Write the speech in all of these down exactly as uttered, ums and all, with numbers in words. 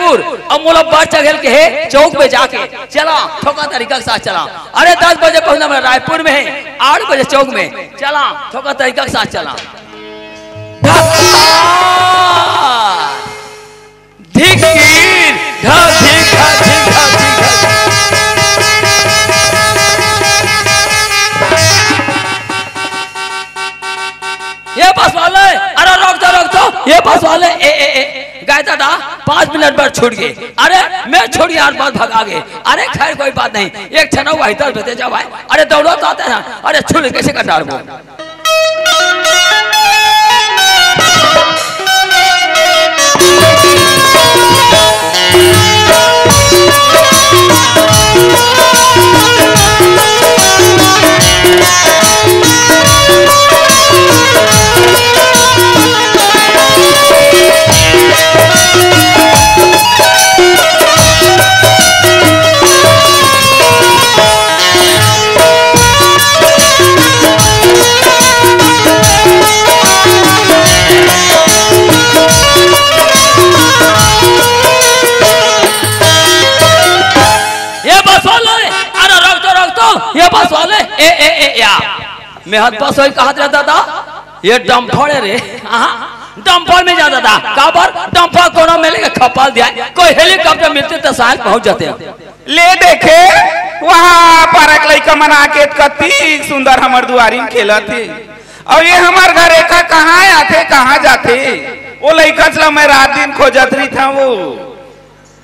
रायपुर, अब मोला बस चघेल के हे चौक में जाके चला, थोका तरीका के साथ चला। अरे दस बजे पहुंचना मैं रायपुर में है, आठ बजे चौक में चला, थोका तरीका के साथ चला। धिक धिक धिक धिक धिक। ये बस वाले, अरे रोक दो, रोक दो, ये बस वाले, ए, ए, ए, गए दादा, पाँच मिनट भर छूट गए। अरे मैं छोड़ यार, बस भगा गए। अरे खैर कोई बात नहीं, एक छना हुआ इधर बचे जाओ भाई। अरे दौड़ो तो आते हैं, अरे छुल कैसे कर डाल वो। ये बस वाले, अरे रोक तो, रोक तो, ये बस वाले, ए, ए, ए, या। मैं हाथ बस वही कहा था दादा, ये डंपर है रे। हाँ, डंपर में जा दादा, काबर डंपर कोनो में लेके खपाल दिया है। कोई हेलीकॉप्टर मिलते तो शायद पहुंच जाते हैं। ले देखे, वहाँ पारक लइका मन आके कति सुंदर हमर दुआरी में खेलत हे। अउ ये हमर घर एका कहाँ आथे, कहाँ जाथे? वो लइका चला मैं रात दिन खोजत रहिथंव वो।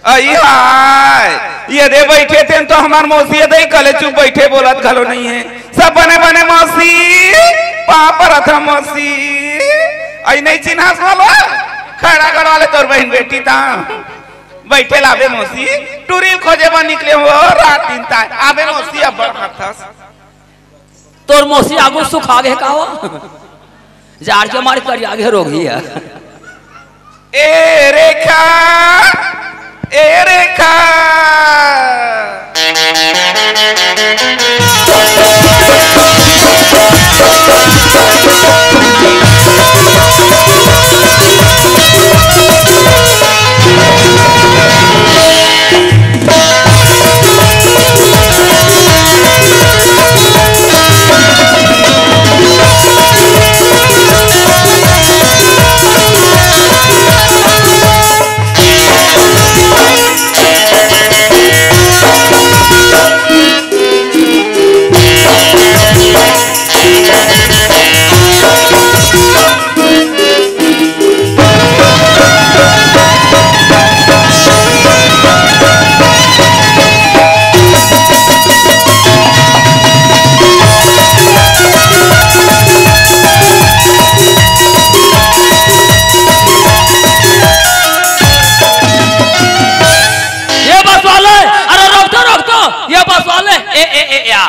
अई हाय, ये दे बैठे थे तो हमार मौसी दे कले चुप बैठे, बोलत घलो नहीं है। सब बने बने मौसी, पाँव परत हंव मौसी। अई नहीं चिन्हास वाला, खड़ा खड़ा ले तोर बहन बेटी ता। बैठे लाबे मौसी, टूरी खोजे बर निकले हो रात दिन ता। आबे मौसी अब बढ़ हथस। तोर मौसी आगू सुखा गे का वो? जाड़ के मारे करिया गे रोगी है। ए रेखा, ए रेखा। ये बस वाले, अरे रोक तो, रोक तो, ये बस वाले, ए, ए, ए, या।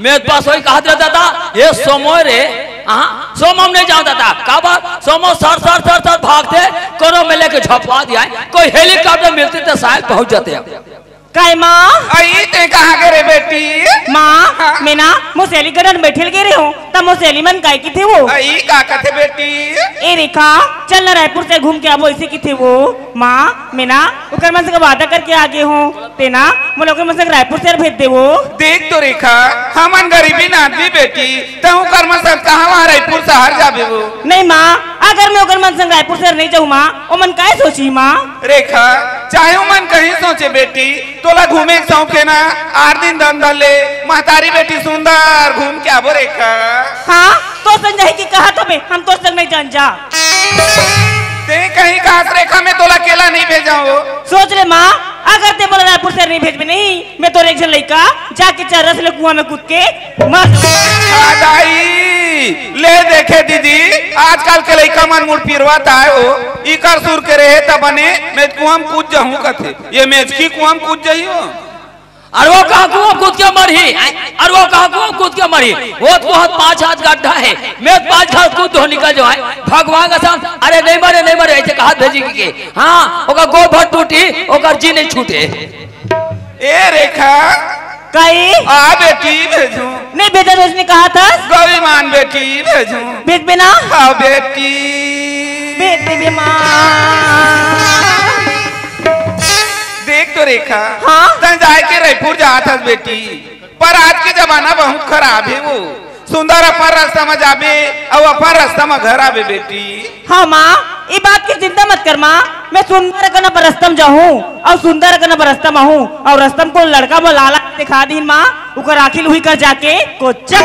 मैं बस वही कहा था दादा, ये सोमो रे, हाँ, सोमो में नहीं जाओ दादा, काबर सोमो सर, सर, सर, सर भागते, कोनो में लेके झपवा दिया है, कोई हेलीकॉप्टर मिलते तो शायद पहुंच जाते हैं। काय माँ? अई, ते कहाँ गे रे बेटी? माँ, हाँ? मैं ना मोर सहेली घर बैठे गे रहे हूँ, त मोर सहेली मन काय किथे वो? अई, का कथे बेटी? ए रेखा, चल ना रायपुर से घूम के आबो, ऐसे किथे वो। माँ, मैं ना ओकर मन से वादा करके आ गे हूँ, ते ना मोला ओकर मन से रायपुर से भेज दे वो। देख तो रेखा, हमन गरीबी ना आदमी बेटी, तहूँ कर मन संग कहाँ वहाँ रायपुर शहर जाबे वो? नहीं माँ, अगर मैं ओकर मन संग रायपुर शहर नहीं जाऊँ माँ, ओमन काय सोची माँ? रेखा, चाहे ओमन कहीं सोचे बेटी, तोला घूमे के शौक हे ना, आठ दिन दन धर ले, महतारी बेटी सुंदर घूम के आबो रेखा। हाँ, तो संग जाही के कहा तबे, हम तो संग नहीं जान जा। ते कहीं कहा रेखा, मैं तोला अकेला नहीं भेजा हो। सोच ले माँ, अगर ते मोला रायपुर शहर नहीं भेजबे नहीं, मैं तोर एक झन लइका जाके चरस ले कुआं में कूद के मर। आ दाई, ले देखे दीदी, आजकल के लइका मन मुड़ पिरवा ताय हो, इकर सुर के रहे त बने, मैं कुआं में कूद जाहूं कथे, ये मेचकी कुआं में कूद जाही हो। अरे वो कहाँ कुआं में कूद के मरही? अरे वो कहाँ कुआं में कूद के मरही? वो तो बहुत पाँच हाथ गड्ढा है, मैं पाँच हाथ कूद तो निकल जाऊं। भगवान कसम, अरे नहीं मरे, नहीं मरे, ऐसे कहा भेजी के। हाँ, ओकर गोड़ भर टूटी, ओकर जी नहीं छूटे। ए रेखा। कई? आ बेटी भेजूं। नहीं भेजा, तो उसने कहा था। गौरी मान बेटी भेजूं। भेज बिना? हाँ बेटी। भेज दे बे माँ। रेखा, हाँ? तैं जाए के रायपुर जात हस बेटी, पर आज के जमाना बहुत खराब हे वो। सुंदर अपन रास्ता म जाबे अउ अपन रास्ता म घर आबे बेटी। हाँ माँ, ये बात की चिंता मत कर माँ, मैं सुंदर अकन अपन रास्ता म जाहूँ अउ सुंदर अकन अपन रास्ता म आहूँ अउ रास्ता म कोई लड़का मोला लाला दिखा दीन माँ, उकर आँखी ल उही कर जाके कोचक।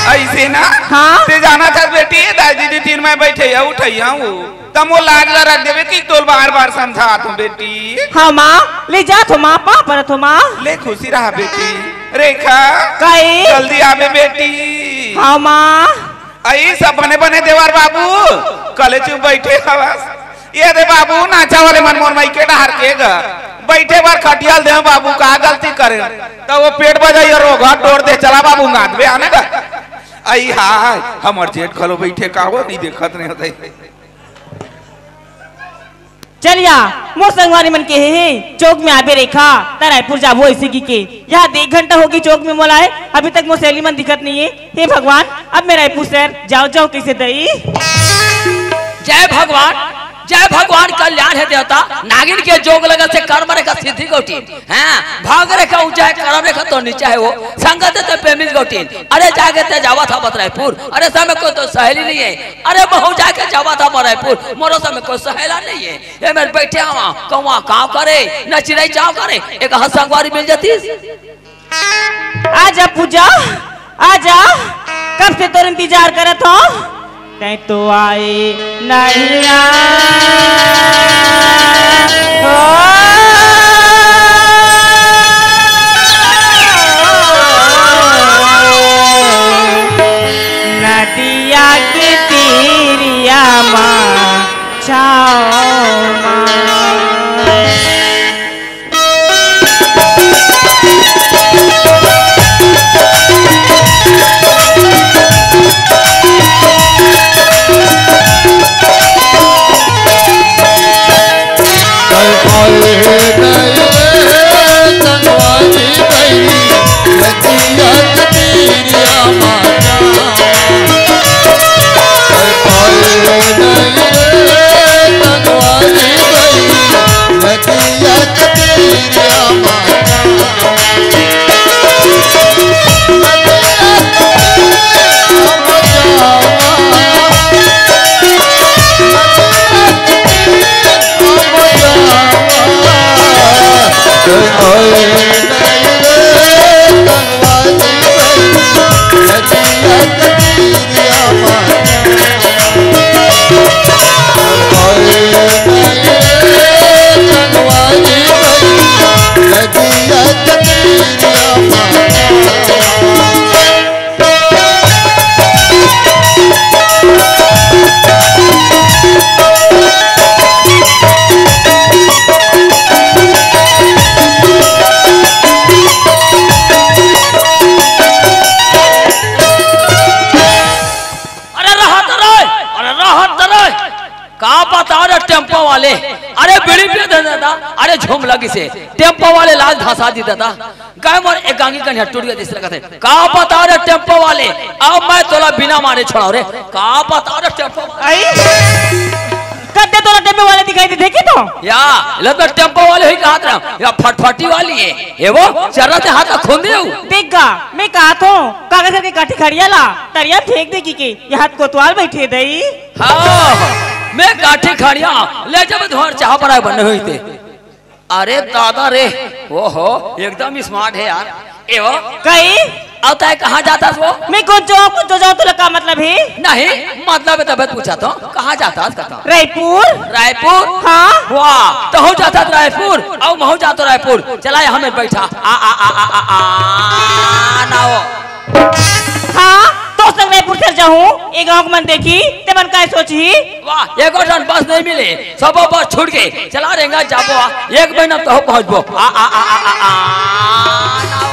अइसे ना? हाँ? तैं जानत हस बेटी, दाई दीदी तीर म बइठे अउ उठइया हूँ। त मोर लाज ला रख देबे कि तोल बार-बार समझात हूँ बेटी। हाँ माँ, ले जात हूँ माँ, पाँव परत हूँ माँ। ले खुशी रहा बेटी। रेखा, काई? जल्दी आबे बेटी। हाँ माँ। अई सब बने-बने देवर बाबू, कले चुप बइठे हवस। ये दे बाबू, नाचा वाले मन मोर मइके डहर के ग। बइठे बर खटिया ल देंव बाबू, का गलती करेंव? त वो पेट बजाई अउ रोगहा टोर दे, चला बाबू, गाँदबे आने ग। अई हाय, हमर जेठ घलो बइठे का वो, नइ देखत नइ होत हे। चल या, मोर संगवारी मन केहे हे, चौक में आबे रेखा, त रायपुर जाबो अइसे कहिके। यहाँ दे एक घंटा होगे चौक में मोला आए, अभी तक मोर सहेली मन दिखत नइ हे। हे भगवान, अब मैं रायपुर शहर जाँव जाँव कइसे दई? जय भगवान, जय भगवान, कल्याण हे देवता। नागिन के जोग लगत हे, कर्म रेखा सिद्धि गौटी। हाँ, भाग रेखा ऊंचा हे, करम रेखा तो नीचा हे वो। संगत हे त प्रेमी गौटी। अरे जागे त जावत हवस रायपुर। अरे संग में कोई तो सहेली नइ हे। अरे महूँ जाके जावत हवस रायपुर। मोरो संग में कोई सहेला नइ हे। ए मेर बइठे हवस, कौआ काँव करे, न चिरई चाँव करे। एक हाथ संगवारी मिल जातिस। आजा पूजा, आजा, कब से तोर इंतजार करत हँव। तैं तो आए नइ आ। ओ। नदिया के तीरिया मा छाँव मा। अरे रहत रे, अरे रहत रे। का बताओ रे टेम्पो वाले, अरे बीड़ी पिए दे दादा, अरे झूम लगिस हे। टेम्पो वाले लाज धसा दिस दादा। गाय मोर एक गांगी कनिहा टूट गे दिस लगत हे। का बताओ रे टेम्पो वाले, अब मैं तोला बिना मारे छोड़ाओं रे। का बताओ रे टेम्पो वाले। आई? कद्दे तोला टेम्पो वाले दिखाई देथे कि तो? या, ले तो टेम्पो वाले ही कहत रहा, या फटफटी वाली हे। ए वो, चर्रा ते हाथ ला खून देव। देख गा, मैं कहत हूँ, कागज करके काठी खड़िया ला, तरिया फेंक दे कहिके, ये हाथ कोतवाल बइठे दई। हाँ, मैं काठी खड़िया, ले जब धोर चाह बनाए बने होही ते। अरे दादा रे, ओहो, एकदम smart हे यार। ए वो, कई? अउ तैं कहाँ जात हस वो? मैं कोन चो, कोन चो जाँव, तोला का मतलब हे? नहीं, मतलब हे तभे त पूछत हँव, कहाँ जात हस कथँव? रायपुर। रायपुर? हाँ। वाह, तहूँ जात हस रायपुर, अउ महूँ जात हँव रायपुर। चला यहाँ में बइठा। आ, आ, आ, आ, आ, आ, ना हो। हाँ, तोर संग रायपुर चल जाहूँ, ए गाँव के मन देखही, ते मन काय सोचही? वाह, एको ठन बस नइ मिले, सबो बस छूट गे। चला रेंगा जाबो, आ, एक महीना तहूँ पहुँचबो। आ, आ, आ, आ, आ, आ, ना हो।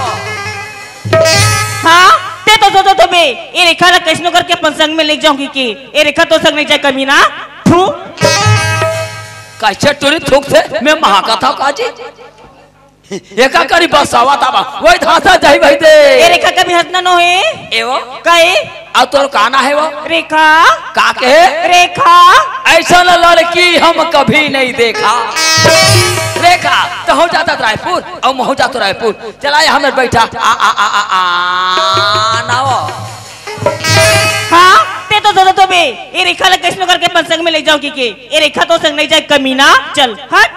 हाँ, ते तो सोचत होबे, ए रेखा ला कइसनो करके अपन संग में ले जाहूँ कहिके, ए रेखा तोर संग नइ जाय कमीना, थू। कइसे टूरी थूकथे, मैं महाकथा का जी? एका करी बसावत हवँव, वही धासा जाही भाई दे। ए रेखा कभी हँसना नो हे। ए वो? कई? अउ तोर का नाँव हे वो? रेखा। का कहे? रेखा। अइसन लड़की हम कभी नहीं देखा। देखा, तहूँ जाता रायपुर अउ महूँ जातो रायपुर। चला या हमर बैठा। आ, आ, आ, आ, आ, ना वो। हाँ, ते तो दोनों तो बे, ये रेखा ला कइसनो करके अपन संग में ले जाओ कि के? ये रेखा तो संग नहीं जाए, कमीना। चल, हट।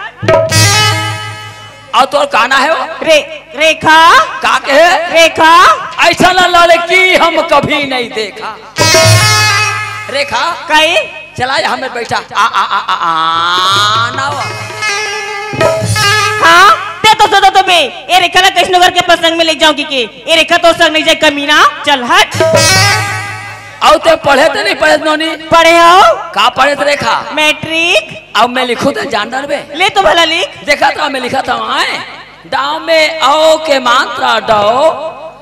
अउ तोर का ना हे वो? रे-, रेखा। का कहे? रेखा। अइसना लड़की हम कभी नहीं देखा। रेखा। काई? चला या हमर बैठा। आ, आ, आ, आ, आ, ना वो। हाँ, ते तो सोचो तो बे, ये रेखा ला कइसनो करके अपन संग में ले जाओ कि के? ये रेखा तो संग नहीं जाए, कमीना। चल हट। अउ ते पढ़े ते नहीं पढ़े नोनी? पढ़े हो? का पढ़े ते रेखा? मैट्रिक। अब मैं लिखूँ ते जान डरबे? ले तो भला लिख। देखा तो मैं लिखा था वहाँ। डाँव में अउ के मात्रा डौ,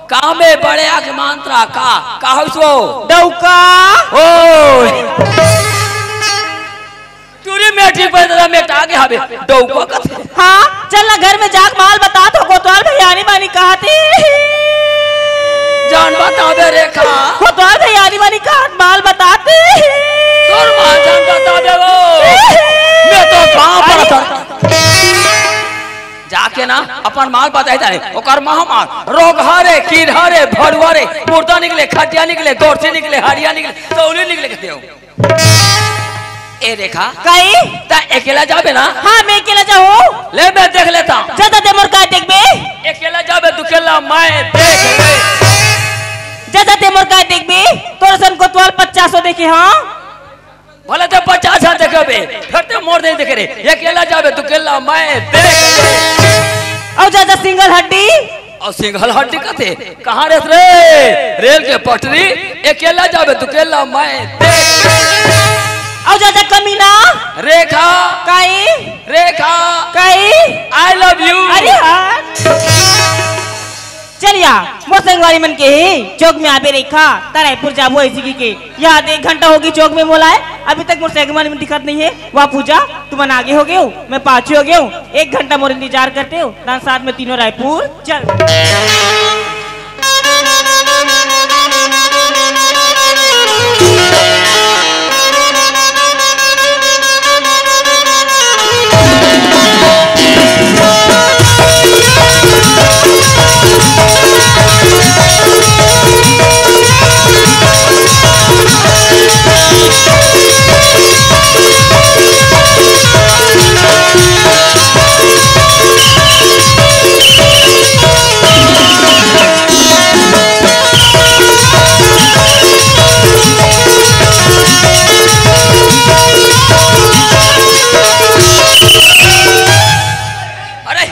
काँव में बड़े आ के मात्रा का, का होइस वो? डौका। ओ। टूरी मैट्रिक पढ़े दादा, मैं आगे हवे, डौका कथे। हाँ, चल ना घर में जाके माल बतात हो, कोतवाल भैया आनी बानी कहत हे। जान बताबे रेखा। कोतवाल भैया आनी बानी कहत माल बतात हे। तोर माल जान बताबे वो। मैं तो गाँव पर अरे। जाके ना अपन माल बताई जाने, ओकर महमार, रोगहा रे, कीरहा रे, भड़ुआ रे, मुर्दा निकले, खटिया निकले, गोरसी निकले, हड़िया निकले, तौली निकले, कहते हो। ए रेखा, काई? त अकेला जाबे ना? हाँ, मैं अकेला जाहूँ। ले, मैं देख लेता। ज्यादा ते मोर का देखबे? अकेला जाबे, दुकेला मैं देख ले। ज्यादा ते मोर का देखबे? तोर सन कोतवाल पचासो देखे, हाँ? भले ते पचास हाथ देखे बे, फिर ते मोर नहीं देखे रे। अकेला जाबे, दुकेला मैं देख ले। अउ ज्यादा सिंगल हड्डी? अउ सिंगल हड्डी कथे? कहाँ रेस रे? रेल के पटरी, अकेला जाबे, दुकेला मैं देख। अउ ज्यादा कमीना? रेखा। काई? रेखा। काई? I love you। अरे हाँ। चल या, मोर संगवारी मन के हे, चौक में आबे रेखा, त रायपुर जाबो ऐसी की के। यहाँ आते एक घंटा होगी चौक में मोला आए, अभी तक मोर संगवारी मन दिखत नहीं हे। वाह पूजा, तुमन आगे हो गए हो, मैं पाछे हो गया हूँ। एक घंटा मोर इंतजार करते हो, तान साथ में तीनों रायपुर चल। अरे,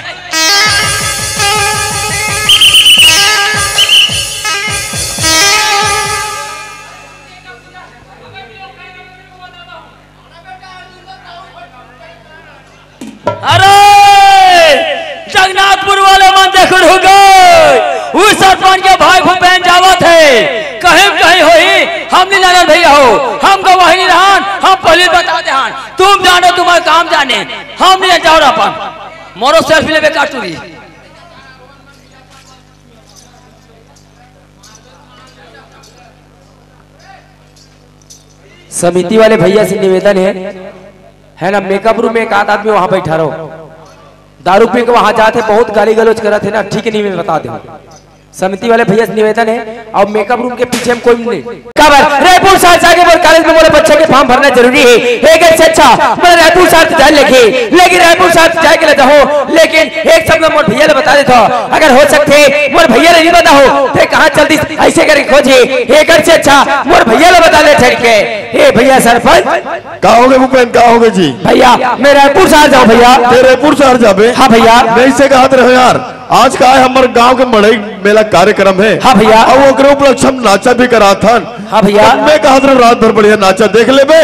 अरे, जगन्नाथपुर वाले मन देख रुक गए। उस सरपंच के भाई भूपेन जावत हे, कहीं कहीं होही। हम नहीं जानत भैया हो, हम गवाही नहीं रहन, हम पहले बता दे हन। तुम जानो तुम्हारा काम जाने, हम नहीं जाओ अपन। मोरो सेल्फी लेबे का टूरी। समिति वाले भैया से निवेदन हे, है ना, मेकअप रूम में एक आध आदमी वहां बैठा रहो, दारू पी के वहां जात हे, बहुत गाली गलौज करत हे ना, ठीक नहीं, मैं बता दूं। समिति वाले भैया से निवेदन हे, अउ मेकअप रूम के पीछे में कोई नहीं। काबर रायपुर शहर जाके मोर कॉलेज में मोर बच्चा के फॉर्म भरना जरूरी हे। एक से अच्छा मैं रायपुर शहर जाए लगे, लेकिन रायपुर शहर जाए के ले जाओ, लेकिन एक शब्द मोर भैया ले बता देता हूँ, अगर हो सकते मोर भैया ले नहीं बताओ, ते कहाँ चल दिस ऐसे करके खोजे। एक से अच्छा मोर भैया ले बता दे ठहर के। ए भैया सरपंच। का होगे भूपेन, का होगे जी? भैया, मैं रायपुर शहर जाऊँ भैया। ते रायपुर शहर जाबे? हाँ भैया। मैं इसे कहत रहे यार, आज का है हमर गांव के मड़ई मेला कार्यक्रम हे। हाँ भैया। अउ ओकरे उपलक्ष्य में नाचा भी कराथन। हाँ भैया। मैं कहत रहे रात भर बढ़िया नाचा देख लेबे,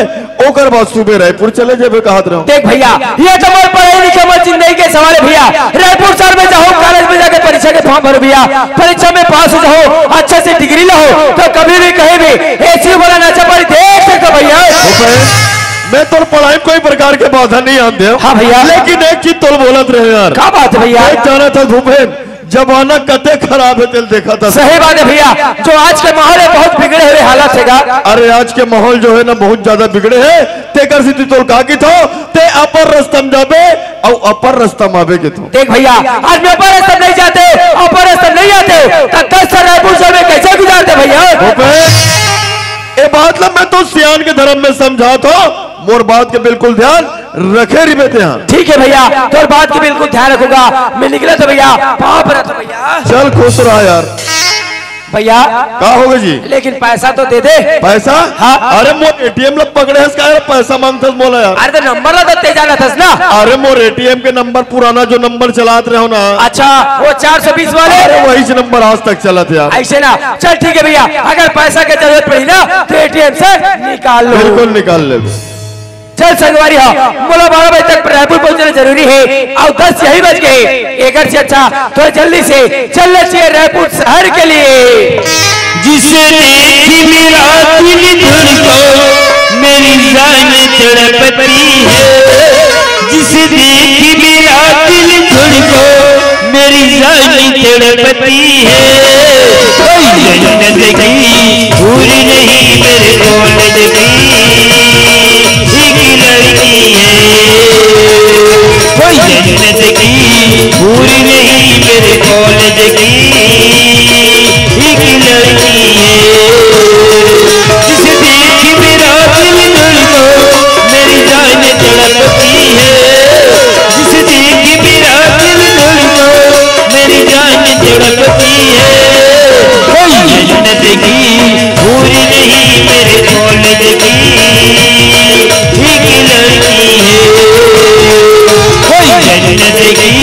ओकर बाद सुबह रायपुर चले जेबे कहत रहो। देख भैया, ये तो मोर पढ़ाई लिखे, मोर जिंदगी के सवाल हे भैया। रायपुर शहर में जाओ, कॉलेज में जाके परीक्षा के फॉर्म भरो भैया, परीक्षा में पास हो जाओ, अच्छा से डिग्री लो, तो कभी भी कहीं भी एसी वाला नाचा पार्टी देख सकते हो भैया। भूपेन, मैं तोर पढ़ाई में कोई प्रकार के बाधा नहीं आन दे। हाँ भैया। लेकिन एक चीज तोल बोलत रहे यार। का बात हे भैया? एक जाना था भूपेन, जमाना कते खराब हे, तेल देखा था। सही बात हे भैया, जो आज के माहौल हे, बहुत बिगड़े हुए हालत हे गा। अरे, आज के माहौल जो हे ना, बहुत ज्यादा बिगड़े हे। तेकर से तोल का की थो, ते अपन रस्ता में जाबे, अउ अपर रस्ता म आबे के तो। देख भैया, आज मैं अपर रस्ता नहीं जाते, अपर रस्ता नहीं जाते, त दस साल रायपुर शहर में कैसे गुजारते भैया? भूपेश, ए बात ला मैं तो सियान के धर्म में समझात हों, मोर बात के बिल्कुल ध्यान रखे रहिबे तेहा। ठीक है भैया, तोर बात के बिल्कुल ध्यान रखूंगा। मैं निकला तो भैया, पाँव परत हों भैया। चल खुश रहा यार। भैया। का होगे जी? लेकिन पैसा तो दे दे। पैसा? हाँ। अरे मोर एटीएम ला पकड़े हस का यार, पैसा मांगथस मोला यार। अरे तो नंबर ला तो ते जानत हस ना। अरे मोर एटीएम के नंबर पुराना जो नंबर चलात रहे हो ना। अच्छा, वो चार सौ बीस वाले? अरे वही से नंबर आज तक चलत यार। ऐसे ना, चल ठीक है भैया, अगर पैसा के जरूरत पड़ी ना तो एटीएम से निकाल लो। बिल्कुल निकाल ले। चल संगवारी हो, मोला बारह बजे तक रायपुर पहुंचना जरूरी है, अउ दस यही बज गए, एकर से अच्छा थोड़ा जल्दी से चलना चाहिए रायपुर शहर के लिए। जिसे देखी मेरा दिल धड़को, मेरी जान तड़पती है। जिसे देखी मेरा दिल धड़को, मेरी जान तड़पती है। कोई जन्नत की हूर नहीं मेरे कॉलेज की एक लड़की है। कोई जन्नत की हूर नहीं मेरे कॉलेज की एक लड़की है। जिसे देख मेरा दिल धड़को, मेरी जान तड़पती है। जिसे देख मेरा दिल धड़को, मेरी जान तड़पती है। कोई जन्नत की हूर नहीं मेरे कॉलेज की एक लड़की है। कोई जन्नत की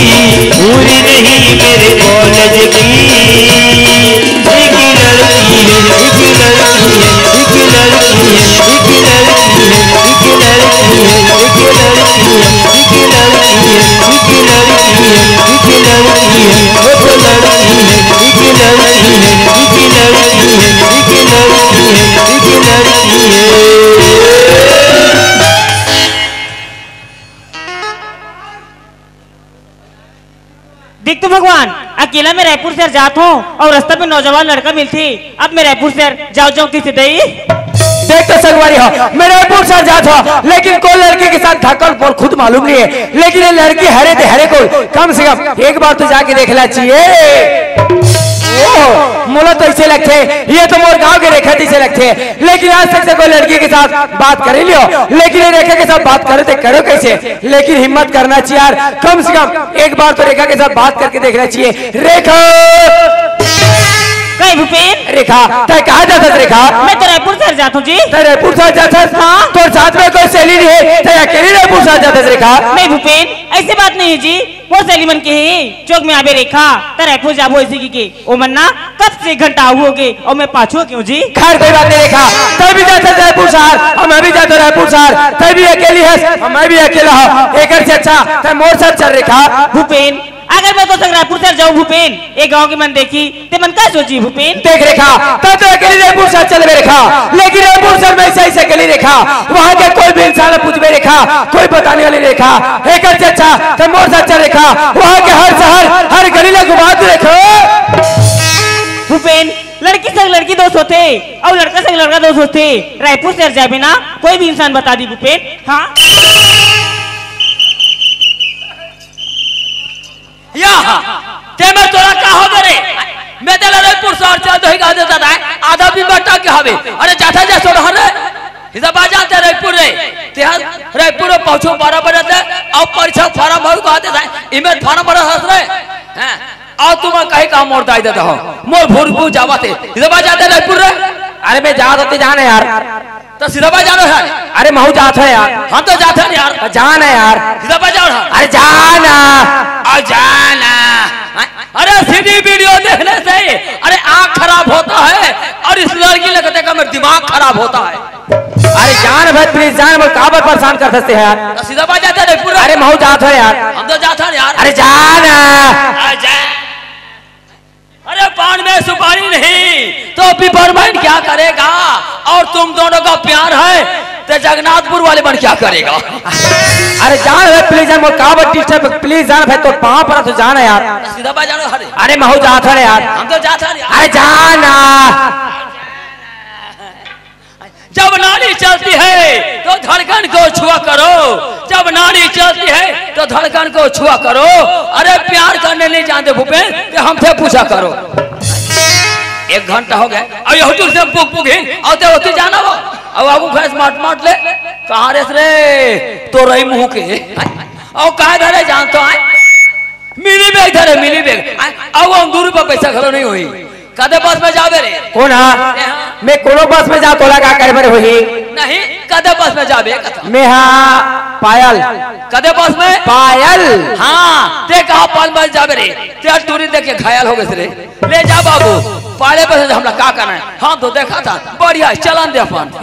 हूर नहीं मेरे कॉलेज की एक लड़की है, एक लड़की है, एक लड़की है, एक लड़की है, एक लड़की है, एक लड़की है, एक लड़की है, एक लड़की है, एक लड़की है, एक लड़की है, वो तो लड़की है, एक लड़की है, एक लड़की है, एक लड़की है, एक लड़की है। देख तो भगवान, अकेला मैं रायपुर शहर जात हों अउ रस्ता में नौजवान लड़का मिलथे, अब मैं रायपुर शहर जाऊं जाऊं किसे दई? देख तो संगवारी हो, मैं रायपुर शहर जात हों, लेकिन कोन लड़की के साथ धक्का मोला खुद मालूम नहीं है, लेकिन ये लड़की हरे ते हरे कोन, कम से कम एक बार तो जाके देखना चाहिए। ओ, मोला तो ऐसे लगथे, ये तो मोर गांव के रेखा तइसे लगथे, लेकिन आज तक से कोई लड़की के साथ बात करे लियो, लेकिन ये रेखा के साथ बात करे ते करो कैसे? लेकिन हिम्मत करना चाहिए यार, कम से कम एक बार तो रेखा के साथ बात करके देखना चाहिए। रेखा! कहीं भूपेन? रेखा, तैं कहाँ जाथस रेखा? मैं तो रायपुर शहर जात हों जी। तैं रायपुर शहर जाथस? हाँ। तोर साथ में कोई सहेली नहीं है, तैं अकेली रायपुर शहर जाथस रेखा? नहीं भूपेन, ऐसी बात नहीं है जी। वो सहेली मन के ही चौक में आबे रेखा, तैं रायपुर जाबो ऐसे कहिके। ओ मन ना कब से घंटा आगू होगे अउ मैं पाछू होगे हूँ जी। खैर कोई बात नहीं रेखा, तैं भी जाथस रायपुर शहर, अउ मैं भी जाथों रायपुर शहर, तैं भी अकेली हस, अउ मैं भी अकेला हूँ। एकर से अच्छा तैं मोर साथ चल रेखा। भूपेन, अगर मैं तोर संग रायपुर शहर जाऊँ भूपेन, ये गाँव के मन देखही, ते मन का सोचही भूपेन? देख रेखा, तैं तो अकेली रायपुर शहर चलबे रेखा, लेकिन रायपुर शहर में ऐसे ऐसे गली रेखा, वहाँ के कोई भी इंसान ला पूछबे रेखा, कोई बताने वाली रेखा, एकर से अच्छा तैं मोर साथ चल रेखा, वहाँ के हर शहर, हर गली ला घुमा दूँ रेखा। भूपेन, लड़की संग लड़की दोस्त होथे अउ लड़का संग लड़का दोस्त होथे। रायपुर शहर जाबे ना, कोई भी इंसान बता दी भूपेन। हाँ। या, ते में तोला का होगे रे? मैं तेला रायपुर शहर चल तो ही कहा देता था, आधा भी बट्टा के हवे। अरे जाथा जा सोड़हन रे, इधर बाजा ते रायपुर रे, ते हर रायपुर में पहुँचो बारह बजे ते, अउ परीक्षा फार्म भरू कहा देता, इमे फार्म भरा हस रे। हाँ, अउ तुम कहीं का मोर दाई देता हो, मोर भूर भूर जावा थे, इधर बाजा ते रायपुर रे। अरे मैं जात हों ते जान यार। तो सिधवा जानो है? अरे महू जात हों यार। हम तो जात हन यार। तो जान यार। सिधवा जाओ ना। अरे जाना। आ जाना। अरे सीडी वीडियो देखने से ही, अरे आँख खराब होता है और इस लड़की लगते का मेरा दिमाग खराब होता है। अरे जान भाई, प्लीज जान, मोला काबर परेशान करथस ते यार। तो सिधवा जाते नहीं पूरा। अरे महू जात हों यार। हम तो जात हन यार। अरे जाना। आ जा। अरे पान में सुपारी नहीं तो पिपरमेंट क्या करेगा? और तुम दोनों का प्यार है तो जगन्नाथपुर वाले बन क्या करेगा? अरे जान भाई, प्लीज जान, मोला काबर डिस्टर्ब, प्लीज जान भाई, तोर पाँव परत हों, जाना यार। सीधा बाजार हरे। अरे महू जात हन यार। हम तो जात हन यार। अरे जाना। जब नारी चलती है तो धड़कन को छुआ करो, जब नाड़ी चलती है तो धड़कन को छुआ करो। अरे प्यार करने नहीं जानते भूपेन, तो हमसे पूछा करो। एक घंटा हो गया, अब यह टूर से पुग पुग ही, और ते होती जाना वो। अब आगू खैस माट माट ले, कहाँ रेस रे, तो रही मुंह के। और कहा धरे जानतो है, मिनी बैग धरे, मिनी बैग। अब वो दू रुपया पैसा घलो नहीं होई। कदे बस में जाबे रे? कोन हा? ए हा। मैं कोनो बस में जा, तोला का करे बर होही? नहीं, कदे बस में जाबे? कथा। मैं हा पायल। कदे बस में? पायल। हाँ, ते कहा पायल बस जाबे रे? ते टूरी देख के घायल हो गए रे। ले जा बाबू, पाले बस में हमला का करना है? हाँ, तो देखा था, बढ़िया, चलन दे अपन।